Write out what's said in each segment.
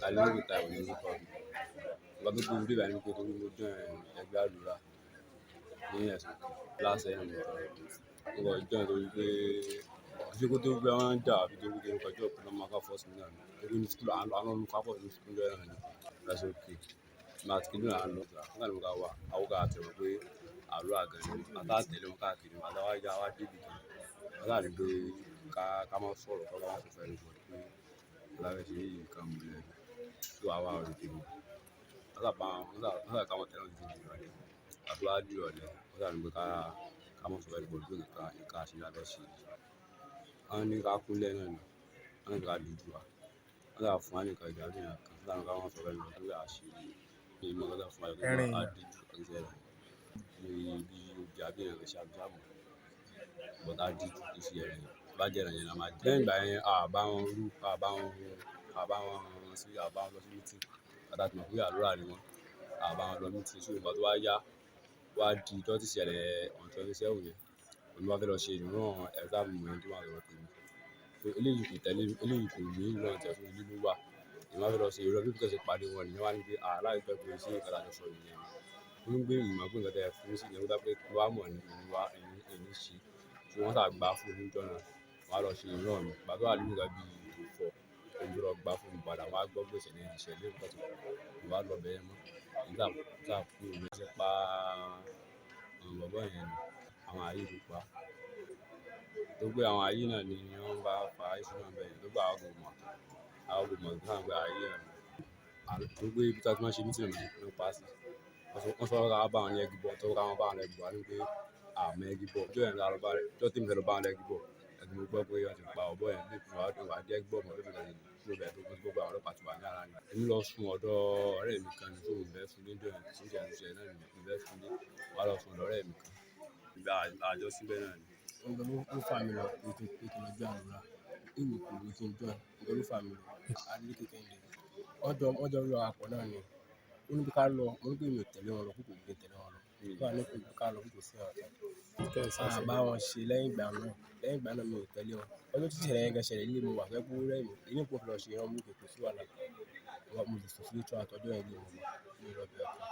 Aliyu Taiwo ní orúkọ mi. Nǹkan tó gbé mi dé ibí báyìí ni pé torí mo join ẹgbẹ́ àdúrà ní ẹ̀sìn last year ní mo kàn join torí pé kò sí kó tó gbé wọn jà àbí torí pé nǹkan jọ pé wọ́n máa ká force mi náà ni. Torí ní school à ń lọ ká force ní school jọ náà ni. That's okay. Èmi àti kìnìún là ń lọ. Nígbà tí mo ká wá, àwọn kan àti rò pé àdúrà gan ni. A tá tẹ̀lé wọn káàkiri, a tá wá já wá dé ibi kan. Wọ́n sá rí pé ká má sọ̀rọ̀, ká má sọ fún anybody pé kí la fẹ́ ṣe yìí ká mú lẹ́nu. So àwa ò rí tèmi. Wọ́n sá bá wọn, wọ́n sá ká wọn tẹ̀lé wọn títí di ìrọ̀lẹ́. Àti wá di ìrọ̀lẹ́, wọ́n sá ní pé ká má sọ fún anybody pé nǹkan àṣírí la fẹ́ ṣe. Wọ́n ní ká kúnlẹ̀ náà ni. Wọ́n ní ká dúdú wa. Wọ́n sá fún wa ní nǹkan ìjà bí nǹkan. Wọ́n sá ní ká má sọ fún anybody pé àṣírí. Mi ò mọ̀ nǹkan tí wọ́n fún wa pé Ẹ̀rín. a dúdú àti ẹran. Bí obì àbí nǹkan ṣe àbí sábà. But a díjú kì í ṣe ẹran yẹn. Tó bá jẹ́ ẹran yẹn la máa jẹ. Lẹ́yìn ìgbà yẹn, a bá wọn rú, a bá wọn sí, a bá wọn lọ sí meeting. Ìgbà tí a ti mọ̀ pé àdúrà ni wọ́n. A bá wọn lọ meeting. So ìgbà tó wá yá, wá di ọjọ́ tí ìṣẹ̀lẹ̀ on 27 yẹn. Èmi wá fẹ́ lọ ṣe ìran exam mi tó wà lọ́wọ́ tèmi. So eléyìí kò tẹ̀lé, eléyìí kò ní ìran tí ẹ fún mi ló wà. Èmi wá fẹ́ lọ ṣe ìran bí nǹkan ṣe pàdé wọn nìyẹn wá ní pé láì pẹ́ pé ṣé nǹkan tí a jọ sọ nìyẹn. Ó ní pé ìmọ̀ pé nǹkan tí ẹ fún sí ni ó dá pé kí wàá mọ̀ ní èmi wá, èmi, èmi ṣe. So wọ́n sá gba fóònù níjọ́ náà. Wọ́n á lọ ṣe ìran mi. Ìgbà tó wà ní nǹkan bí 4, èmi lọ gba fóònù padà. Wọ́n á gbọ́ pé ìṣẹ̀lẹ̀ yẹn ti ṣẹlẹ̀ nǹkan tí mo wá lọ bẹ́ẹ̀ mọ́. Èmi sá, sá kúrò ní ṣe pa àwọn bàbá yẹn ni àwọn ayé ló pa. Torí pé àwọn ayé náà ni wọ́n bá fa issue náà bẹ́ẹ̀. Torí pé àwa kò mọ̀, àwa kò mọ̀ nígbà pé ayé náà ni. Torí pé ibi tí a ti máa ń ṣe meeting náà ló pa sí. Wọ́n sọ ká bá wọn ní Ẹ̀gìbọ̀, torí ká bá wọn ní Ẹ̀gìbọ̀, a ní pé àmọ́ Ẹ̀gìbọ̀. Ọjọ́ yẹn la lọ bá rẹ̀, ọjọ́ tí mo fẹ́ lọ bá wọn ní Ẹ̀gìbọ̀, ẹni mo gbọ́ pé wọ́n ti pa ọ̀bọ yẹn, bí mo wá dé Ẹ̀gìbọ̀ mọ́ bí mo ṣe kúrò bẹ́ẹ̀ tó gbogbo àwọn ọlọ́pàá ti wà ní ara mi. Èmi lọ sùn ọ̀dọ̀ ọ̀rẹ́ mi kan ní tó mo fẹ́ sùn níjọ́ yẹn, tí ìṣẹ̀lẹ̀ ṣẹlẹ̀ náà ni mo fẹ́ sùn ní, wá lọ sùn ọ̀dọ̀ ọ̀rẹ́ mi kan. Ìgbà àjọ síbẹ̀ náà ni. Nǹkan ló fà mí lọ pé kí n lọ join àdúrà. Èmi kò ní kí n join, nǹkan ló fà mí lọ. Adeleke Kehinde. Wọ́n jọ ń lọ àpọ̀ náà ni. Ó ní pé ká lọ, mo ní pé mi ò tẹ̀lé wọn lọ, pé kò wù mí tẹ̀lé wọn lọ. Ó wá ní pé ká lọ pé kò sí ọ̀rọ̀ kan. A bá wọn ṣe lẹ́yìn ìgbà náà, lẹ́yìn ìgbà náà mi ò tẹ̀lé wọn. Ọjọ́ tí ìṣẹ̀lẹ̀ yẹn gan ṣẹlẹ̀ ilé mo wà tó jẹ́ pé ó rẹ̀ mí. Èmi kò fi lọ ṣe ìran mú kò sí wàhálà. Mo sì sùn sílé throughout ọjọ́ yẹn ilé mo wà, mi ò lọ ibi kankan.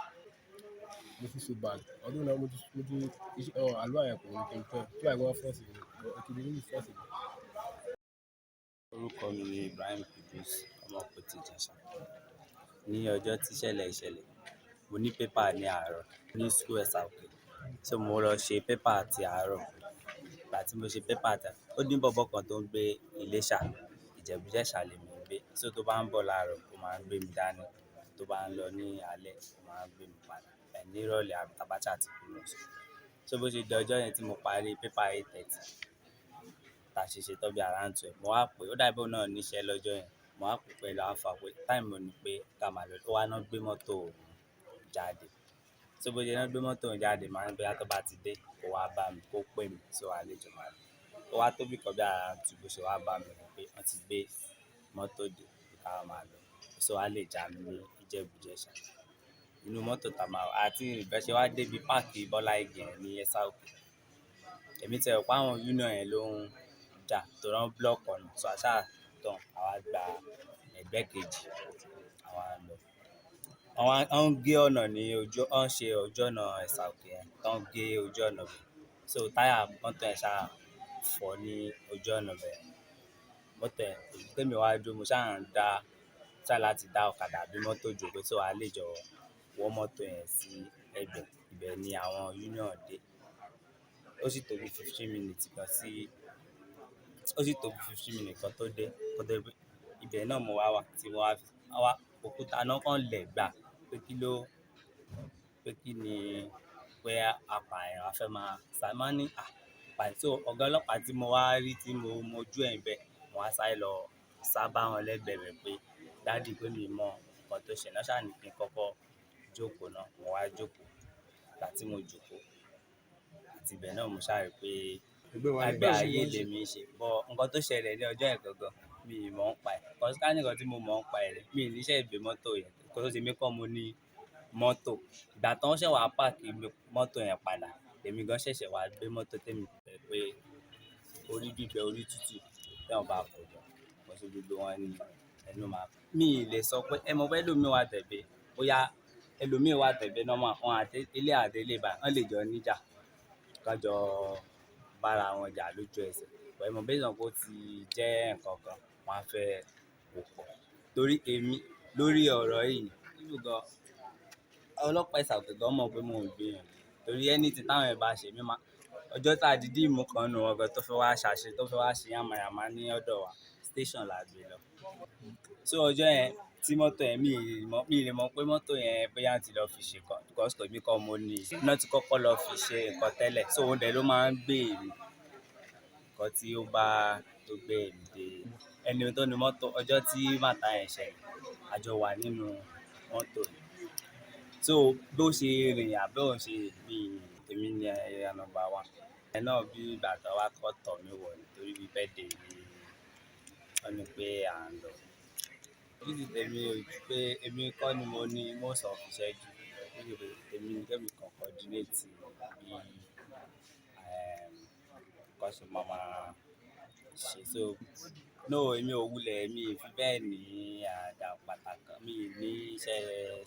Mo feel so bad. Ọdún náà mo ti àdúrà yẹn kò wù mí kí n join. Tí bá ṣe pé wọ́n force mi, but èkejì ló force mi. Orúkọ mi ni Ibrahim Kudus, ọmọ Òpótì Ìjẹ̀ṣà. Ní ọjọ́ tí ìṣẹ̀lẹ̀ ìṣẹ̀lẹ̀, mo ní paper ní àárọ̀ ní school Ẹ̀sà Òkè. So mo lọ ṣe paper ti àárọ̀. Ìgbà tí mo ṣe paper tán, ó ní bọ̀bọ́ kan tó ń gbé Iléṣà, Ìjẹ̀bú-Jẹ̀ṣà lèmi ń gbé. So tó bá ń bọ̀ láàárọ̀, ó máa ń gbé mi dání. Tó bá ń lọ ní alẹ́, ó máa ń gbé mi padà. Ẹ̀ ní ìrọ̀lẹ́ àbí tá bá ṣà ti kúrò ní school. So bó ṣe di ọjọ́ yẹn tí mo parí paper 8:30, tá ṣe ṣe tán bí around 12, mo wá pè, ó dàbí pé òun náà ní iṣẹ́ lọ́jọ́ yẹn. Mo wá pè pẹ̀lú alpha pé time wo ni pé ká máa lọ. Ó wá ná gbé mọ́tò òun jáde. So bó ṣe ná gbé mọ́tò òun jáde, màá ní bóyá tó bá ti dé, kó wá bá mi, kó pè mí, so a lè jọ máa lọ. Ó wá tó bí kan bí around 2 bó ṣe wá bá mi ní pé wọ́n ti gbé mọ́tò dé pé ká máa lọ. So a lè já mi ní Ìjẹ̀bú-Jẹ̀ṣà. Inú mọ́tò tá máa wọ̀, àti bí a ṣe wá dé ibi páàkì Bọ́lá Ìgè ní Ẹ̀sà Òkè. Èmi ti rò pé àwọn union yẹn ló ń jà torí wọ́n block ọ̀nà. So a ṣá tán, àwa gba ẹgbẹ́ kejì, àwa lọ. Wọ́n wá, wọ́n ń gé ọ̀nà ní ojú, wọ́n ń ṣe ojú ọ̀nà Ẹ̀sà Òkè yẹn, tán gé ojú ọ̀nà bẹ̀. So táyà mọ́tò yẹn ṣá fọ́ ní ojú ọ̀nà bẹ̀. Mọ́tò yẹn, tèmi wá dúró, mo ṣá ń dá, try láti dá ọ̀kadà àbí mọ́tò dúró pé so a lè jọ wọ́ mọ́tò yẹn sí ẹ̀gbẹ́. Ibẹ̀ ni àwọn union dé. Ó sì tó bí 15 minutes kan sí, ó sì tó bí 15 minutes kan tó dé. Kó tó dé ibẹ̀ náà mo wá wà tí wọ́n wá fi, wọ́n wá òkúta náà kàn lẹ̀ gbà pé kí ló, pé kí ni pé apààyàn a fẹ́ máa sá. Mo wá ní à, pàṣẹ. So ọ̀gá ọlọ́pàá tí mo wá rí tí mo mojú ẹ̀ ń bẹ, mo wá sáré lọ sá bá wọn lẹ́gbẹ̀ẹ́ rẹ̀ pé daddy pé mi mọ nǹkan tó ṣẹlẹ̀. Wọ́n ṣà ní kí n kọ́kọ́ jókòó náà. Mo wá jókòó. Ìgbà tí mo jókòó, àti ibẹ̀ náà mo ṣà rí pé ẹgbẹ́ ayé lèmi ń ṣe. But nǹkan tó ṣẹlẹ̀ ní ọjọ́ yẹn gangan, mi ò mọ̀ ń pa ẹ̀. Because ká ní nǹkan tí mo mọ̀ ń pa ẹ̀ ni, mi ò ní ṣe gbé mọ́tò yẹn. Nǹkan tó ṣe mí kọ́ mo ní mọ́tò. Ìgbà tí wọ́n ṣẹ̀ wá páàkì mọ́tò yẹn padà, èmi gan ṣẹ̀ṣẹ̀ wá gbé mọ́tò tèmi pé orí bíbẹ orí tútù tí wọ́n bá kọjá. Kò sí gbogbo wọn ní Ẹnu máa. Mi ì lè sọ pé ẹ mọ̀ pé ẹlòmíì wà tẹ̀gbẹ́, bóyá ẹlòmíì wà tẹ̀gbẹ́ normal, wọn àti ilé àti ilé báyìí, wọ́n lè jọ níjà, kán jọ bára wọn jà lójú ẹsẹ̀. But ẹ mọ̀ based on pé ó ti jẹ́ nǹkan kan, wọ́n á fẹ́ kó pọ̀. Torí èmi lórí ọ̀rọ̀ yìí, even gan, ọlọ́pàá Ẹ̀sà Òkè gan mọ̀ pé mò ń gbìyànjú. Torí anything táwọn ẹ̀ bá ṣe, èmi máa, ọjọ́ tá dìídì mú kan nínú wọn gan tó fẹ́ wá ṣàṣe, tó fẹ́ wá ṣe yàmàyàmá ní ọ̀dọ̀ wa, station la gbé lọ. So ọjọ́ yẹn tí mọ́tò yẹn, mi ì lè mọ̀ pé mọ́tò yẹn bóyá wọ́n ti lọ fi ṣe nǹkan because èmi kọ́ mo ní. Iná ti kọ́kọ́ lọ fi ṣe nǹkan tẹ́lẹ̀. So òun dẹ̀ ló máa ń gbé èmi. Nǹkan tí ó bá tó gbé èmi dé ẹni tó ní mọ́tò ọjọ́ tí matter yẹn ṣẹlẹ̀, a jọ wà nínú mọ́tò ni. So bó ṣe rìn àbí òun ṣe bí èmi ni area number one. Ẹ náà bí ìgbà tó wá kọ́ tọ̀ mí wọ̀ nítorí bí birthday mi wọ́n ní pé à ń lọ. Bí ti tèmi ò ju pé èmi kọ́ ni mo ní most of iṣẹ́ jù. Bí pé èmi ní kí èmi kan coordinate bí, nǹkan ṣe máa máa ṣe. So no, èmi ò wulẹ̀, mi ò fi bẹ́ẹ̀ ní àdà pàtàkì, mi ò ní iṣẹ́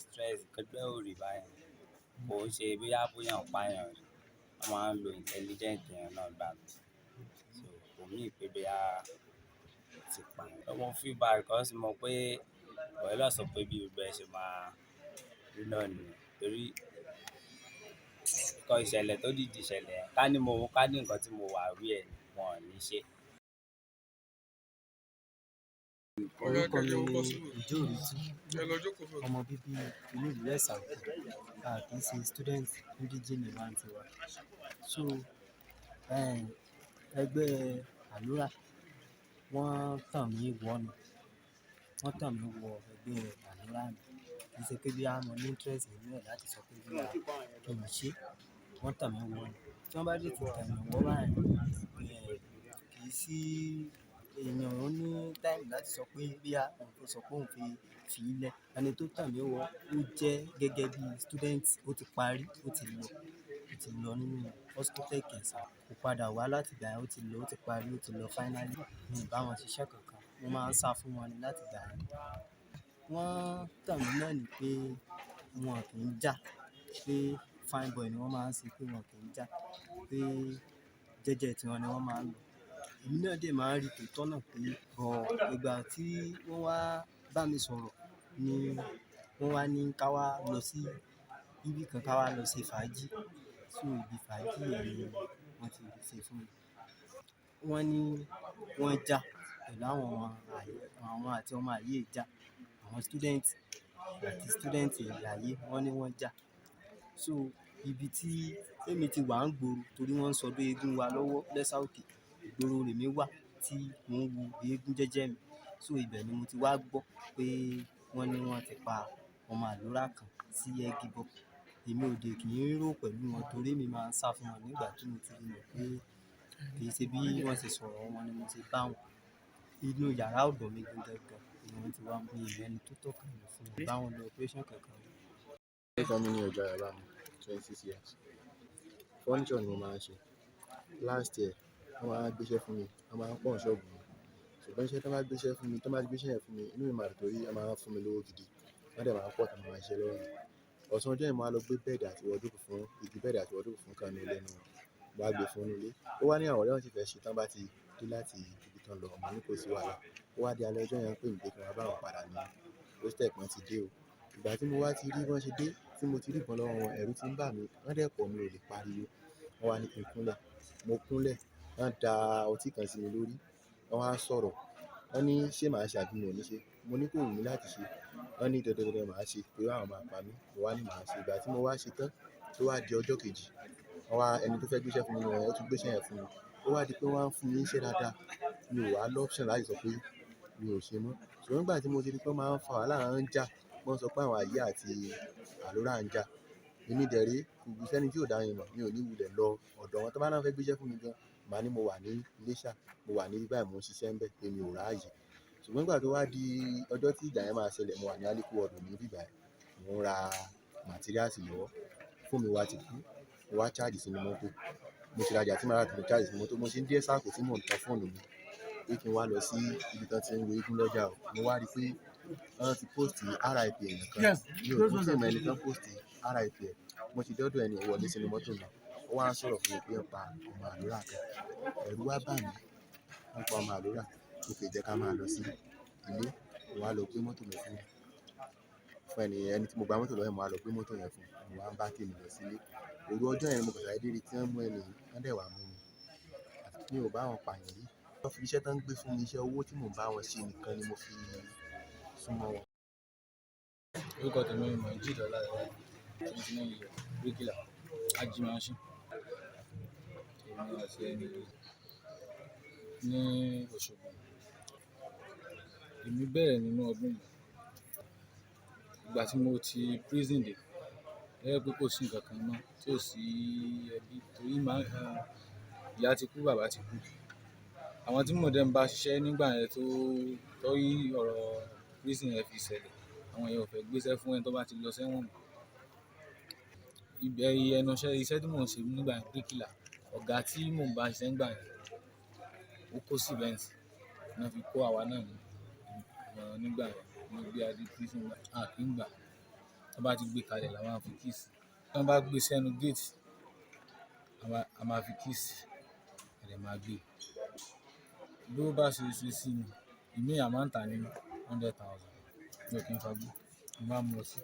stress, ẹgbẹ́ ò rí báyẹn. Kò ń ṣe bóyá bóyá ń pa èèyàn rí. Wọ́n máa ń lo intelligent èèyàn náà gbà mí. So kò mean pé bóyá ti pa èèyàn. Mo feel bad because mo mọ̀ pé ọ̀rẹ́ náà sọ pé bí gbogbo ẹ ṣe máa rí náà nìyẹn. Torí nǹkan ìṣẹ̀lẹ̀ tó dìdí ìṣẹ̀lẹ̀, ká ní mo, ká ní nǹkan tí mo wà aware ni, wọ́n ò ní ṣe. Orúkọ mi ni Òjó Òrìtú, ọmọ bíbí inú ìlú Ẹ̀sà Òkè. A kì í ṣe student, indigene ni wá ń tiwa. So, ẹgbẹ́ Àlúrà wọ́n tàn mí wọ̀ ni. Wọ́n tàn mí wọ ẹgbẹ́ Àlúrà ni. Kì í ṣe pé bí a mọ ní interest nínú ẹ̀ láti sọ pé bí a kì í ṣe. Wọ́n tàn mí wọ̀ ni. Tí wọ́n bá dé tí tàn mí wọ̀ báyìí, kì í sí èèyàn ó ní time láti sọ pé bí a òun fẹ́ sọ pé òun fẹ́ fi í lẹ̀. Ẹni tó tàn mí wọ̀ ó jẹ́ gẹ́gẹ́ bí student, ó ti parí, ó ti lọ nínú Hostotech Ẹ̀sà. Kò padà wá láti ìgbà yẹn, ó ti lọ, ó ti parí, ó ti lọ finally. Mi ò bá wọn ṣiṣẹ́ kankan. Mo máa ń sá fún wọn ni láti ìgbà yẹn. Wọ́n tàn mí náà ní pé wọn kì í jà, pé fine boy ni wọ́n máa ń ṣe, pé wọn kì í jà, pé jẹ́jẹ́ tí wọn ni wọ́n máa ń lò. Èmi náà dè máa ń rí tòótọ́ náà pé, but ìgbà tí wọ́n wá bá mi sọ̀rọ̀ ni wọ́n wá ní ká wá lọ sí ibi kan ká wá lọ ṣe fàájì. So ibi fàájì yẹn ni wọ́n ti ṣe fún mi. Wọ́n ní wọ́n jà pẹ̀lú àwọn àyè, àwọn àti ọmọ àyè jà. Àwọn student àti student àyè wọ́n ní wọ́n jà. So ibi tí èmi ti wà ń gboro torí wọ́n ń sọdún eégún wa lọ́wọ́ lẹ́sà òkè. Ìgboro lèmi wà tí mò ń wo eégún jẹ́jẹ́ mi. So ibẹ̀ ni mo ti wá gbọ́ pé wọ́n ní wọ́n ti pa ọmọ Àlúrà kan sí Ẹ́gíbọ̀. Èmi ò dè kí ń rò pẹ̀lú wọn torí èmi máa ń sá fún wọn nígbà tí mo ti rí mọ̀ pé kì í ṣe bí wọ́n ṣe sọ̀rọ̀ wọn ni mo ṣe bá wọn. Inú yàrá ọ̀dọ̀ mi gangan ni wọ́n ti wá mú mi ẹni tó tọ́ka mi fún mi. Bá wọn lọ operation kankan. Orúkọ mi ni Òjó Ayọ̀bámi, 26 years. Furniture ni mo máa ń ṣe. Last year, wọ́n máa ń gbéṣẹ́ fún mi, wọ́n máa ń pọ́n ṣọ́ọ̀bù mi. Ṣùgbọ́n iṣẹ́ tí wọ́n bá gbéṣẹ́ fún mi, tí wọ́n bá gbéṣẹ́ yẹn fún mi, inú mi máa dùn torí wọ́n máa ń fún mi lówó gidi. Wọ́n dẹ̀ máa ń pọ̀ tí wọ́n máa ń ṣe lọ́wọ́ mi. Ọ̀sán ọjọ́ yẹn mo máa lọ gbé bẹ́ẹ̀dì àti wardrobe fún, igi bẹ́ẹ̀dì àti wardrobe fún kan ní ilé nínú wọn. Mo wá gbé fún inú ilé. Ó wá ní àwọn ọ̀rẹ́ wọn sì fẹ́ ṣe tán bá ti dé láti ibi tán lọ, mo ní kò sí wàhálà. Ó wá di alẹ́ ọjọ́ yẹn pé mi pé kí n máa bá wọn padà ní hostel kan ti dé o. Ìgbà tí mo wá ti rí bí wọ́n ṣe dé, tí mo ti rí ìbọn lọ́wọ́ wọn, ẹ̀rù ti ń bà mí. Wọ́n dẹ̀ pọ̀, mi ò lè pariwo. Wọ́n wá ní kí n kúnlẹ̀. Mo kúnlẹ̀, wọ́n da ọtí kan sí mi lórí. Wọ́n wá sọ̀rọ̀. Wọ́n ní ṣé màá ṣe àbí mi ò ní ṣe. Mo ní kò wù mí láti ṣe. Wọ́n ní dandan dandan màá ṣe torí àwọn máa pa mí. Mo wá ní màá ṣe. Ìgbà tí mo wá ṣe tán, tó wá di ọjọ́ kejì, wọ́n wá ẹni tó fẹ́ gbéṣẹ́ fún mi nínú wọn, ó tún gbéṣẹ́ yẹn fún mi. Ó wá di pé wọ́n á ń fún mi iṣẹ́ dáadáa. Mi ò wá l'option láti sọ pé mi ò ṣe mọ́. Ṣùgbọ́n nígbà tí mo ti rí pé wọ́n máa ń fa wàhálà, wọ́n ń jà, wọ́n sọ pé àwọn àyè àti Àlúrà ń jà. Èmi dẹ̀ ré, kò sí ẹni tí ò dá mi mọ̀, mi ò ní wulẹ̀ lọ ọ̀dọ̀ wọn. Tí wọ́n bá fẹ́ gbéṣẹ́ fún mi gan, màá ní mo wà ní Iléṣà, mo wà níbí báyìí, mò ń ṣiṣẹ́ ńbẹ̀ pé mi ò ráàyè. Ṣùgbọ́n nígbà tó wá di ọjọ́ tí ìjà yẹn máa ṣẹlẹ̀, mo wà ní Aliku Odò níbí báyìí, mò ń ra materials lọ́wọ́. Fóònù mi wá ti kú, mo wá charge sínú mọ́tò. Mo ti rajà tí màá rà tí mo charge sínú mọ́tò, mo ṣe ń dé sáàkù tí mò ń tan fóònù mi. pé kí n wá lọ sí ibi tí wọ́n ti ń wo eégún lọ́jà o. Mo wá rí pé wọ́n ti post RIP èèyàn kan. Mi ò tún tí mọ ẹni tán post RIP ẹ̀. Mo ti dọ́dọ̀ ẹni yẹn wọlé sínú mọ́tò mi. Ó wá ń sọ̀rọ̀ fún mi pé wọ́n pa ọmọ Àlùrà kan. Ẹ̀rù wá bà mí. Wọ́n pa ọmọ Àlùrà. Okay, jẹ́ ká máa lọ sí ilé. Mo wá lọ gbé mọ́tò mi fún ẹni yẹn. Ẹni tí mo gba mọ́tò lọ́wọ́ ẹ̀, mo wá lọ gbé mọ́tò yẹn fún un. Mo wá ń bá tèmi lọ sílé. Òru ọjọ́ yẹn ni mo kàn ṣàdédé rí tí wọ́n mú ẹni yìí, wọ́n dẹ̀ wá mú mi. Mi ò bá wọn pààyàn rí. Wọ́n fi iṣẹ́ tán gbé fún mi, iṣẹ́ owó tí mò ń bá wọn ṣe nìkan ni mo fi súnmọ́ wọn. Orúkọ tèmi ni Mojeed Ọláyíwọlá, 29 years, bíríkìlà, ajímọ̀ọ́sìn. Èmi àti ẹni yìí ní Òṣogbo. Èmi bẹ̀rẹ̀ nínú ọdún yìí. Ìgbà tí mo ti prison dé, tó jẹ́ pé kò sí ǹkan kan mọ́, tí ò sí ẹbí torí máa, ìyá ti kú, bàbá ti kú. Àwọn tí mò ń dẹ̀ ń bá ṣiṣẹ́ nígbà yẹn tó rí ọ̀rọ̀ prison yẹn fi ṣẹlẹ̀, àwọn yẹn ò fẹ́ gbéṣẹ́ fún ẹni tó bá ti lọ sẹ́wọ̀n mọ́. Ibẹ̀ ẹnu iṣẹ́ tí mò ń ṣe nígbà yẹn, bíríkìlà, ọ̀gá tí mò ń bá ṣiṣẹ́ nígbà yẹn, ó kó cement, náà fi kó àwa náà mọ́ nígbà yẹn, wọ́n gbé wa dé prison, a kì í gbà. Tí wọ́n bá ti gbé kalẹ̀ la máa fi key sí. Tí wọ́n bá gbé sẹ́nu gate, a máa fi key sí, a dẹ̀ máa gbé. Bí ó bá ṣe ṣe sí ni, ìmí à máa ń tà ní 100,000. Mi ò kí ń fagbó, mo máa ń mu ọtí.